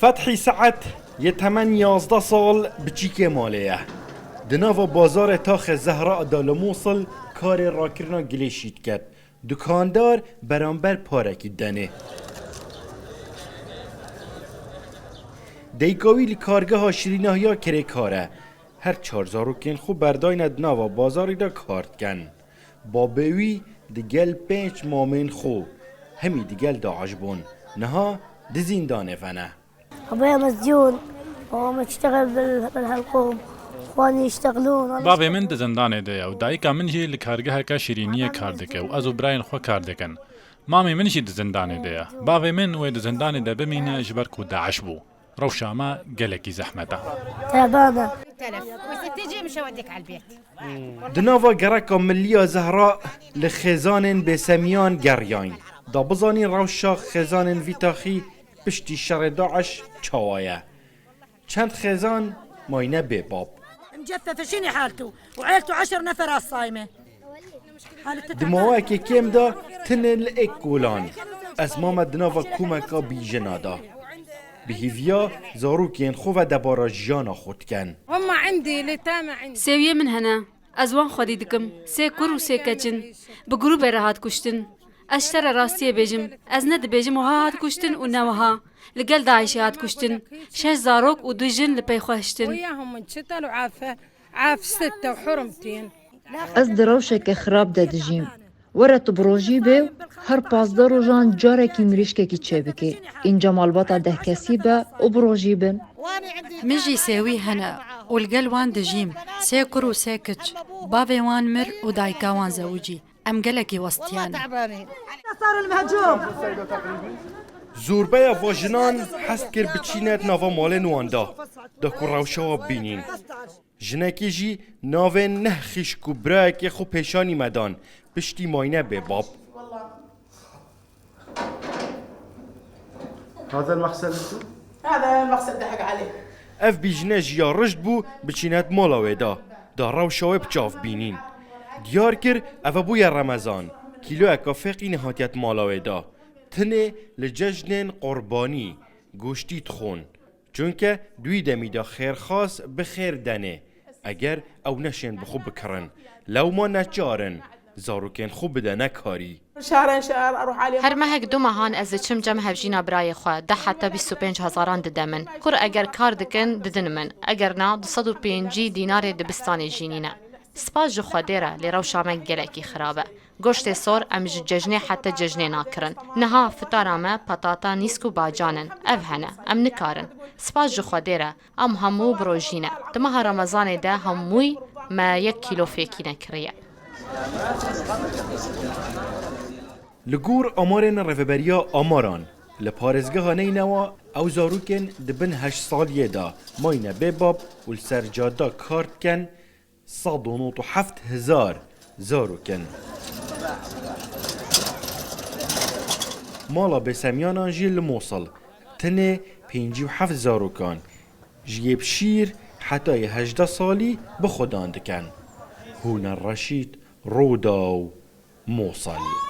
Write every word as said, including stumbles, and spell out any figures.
Fethî Se'ed yê temen yazdeh sal biçîkê malê ye. Di nava bazarê Taxê Zehra de li Mûsil karê rakirina gilê şî diket. Dukandar beramber parekî didenê. Dayika wî li kargeha şirînahiya kirêkar e. Her çar zarokên xwe berdayne di nava bazarê de kar dikin. Babê wî digel pênc mamên xwe, hemî digel DAIŞ bûn. Niha di zîndanê ve ne. أبويا مسجون، وأمي تشتغل بال-، بالحلقوم، إخواني يشتغلون، وأنا Bavê min di zindanê de ye û dayika min jî li kargeheke şîrîniyê kar dike û ez û birayên xwe kar dikin. Mamê min jî di zindanê de ye. Bavê min wê di zindanê de bimîne ji ber ku DAIŞ bû. Rewşa me gelekî zehmet e. تعبانة. تلف. وإذا تجي مش هوديك على البيت. Di nava gereka milliya Zehra li xêzanên bêsemiyan geriyayîn. Da bizanîn rewşa xêzanên vî taxî piştî şerê DAIŞ çawa ye. Çend xêzan mayne bê bab. مجففة، شنو حالته؟ وعيلته عشر نفر على الصايمة. Di maweyekê kêm de tine li êk kolan. Ez mame di nava komeka bîjina de. Bi hêviya zarokên xwe ve debara jiyana xwe dikin. هم عندي، اليتامى عندي. Sêwiyê min hene. Ez wan xwedî dikim. Sê kur û sê keç in. Bi grûbê re hat kuştin. Ez ji te re rastiyê bêjim. Ez ne dibêjim wiha hat kuştin û ne wiha. Li gel DAIŞê hat kuştin. Şeş zarok û du jin li pey xwe hiştin. وياهم انشتل وعاف، عاف ستة وحرمتين. Ez di rewşeke xirab de dijîm. Were tu bi rojî bê û her pazdeh rojan carekî mirîşkekî çêbikê. Înca malbata deh kesî be û bi rojî bin. Min jî sêwî hene û li gel wan dijîm. Sê kur û sê kiç. Bavê wan mir û dayika wan zewicî. Em gelekî westiyane. صار المهجوم. Zorbeya va jinan hest kir biçîne di nava malên wan de, da ku rewşa wan bibînîn. Jinekê jî navên neh xîşk û birayekê xwe pêşanî me dan, piştî mayne bê bab. هذا المغسل؟ هذا المغسل دحق عليه. Ev bîjine jî ya rişt bû, biçîne di mala wê de, da rewşa wê bi çav bînîn. Diyar kir, ev bûye Remezan, kîloyeka feqî nehatiye di mala wê de. Tinê li cejnên qurbanî goştî dixwin. Çunke di wî demî de xêrxwaz bi xêr denê. Eger ew neşên bi xwe bikirin, lewma neçar in, zarokên xwe bidene karî. شهرين، شهر، أروح عليهم. Her mehek du mehan ez diçim cem hevjîna birayê xwe, deh heta bîst û pênc hezaran dide min. Kur eger kar dikin, didin min. Eger na, du sed û pêncî dînarê dibistanê jî nîne. Spas ji Xwedê re, lê rewşa me gelekî xirab e. Goştê sor em ji cejnê heta cejnê nakirin. Niha fitara me patata, nîsk û bacan in. Ev hene. Em nikarin. Spas ji Xwedê re. Em hemû bi rojî ne. Di meha Remezanê de hemûy me yek kîlo fêkî nekiriye. Li gor amarên Rêveberiya Amaran, li parêzgeha Neynewa ew zarokên di bin heşt saliyê de mayne bê bab û li ser cada kar dikin, sed û nod û heft hezar zarok in. Mala bêsemiyanan jî li Mosil tenê pêncî û heft zarokan ji yê bi şîr heta yê hejdeh salî bi xwe dan dikin. Hûner Reşîd, Rûdaw, Mosil.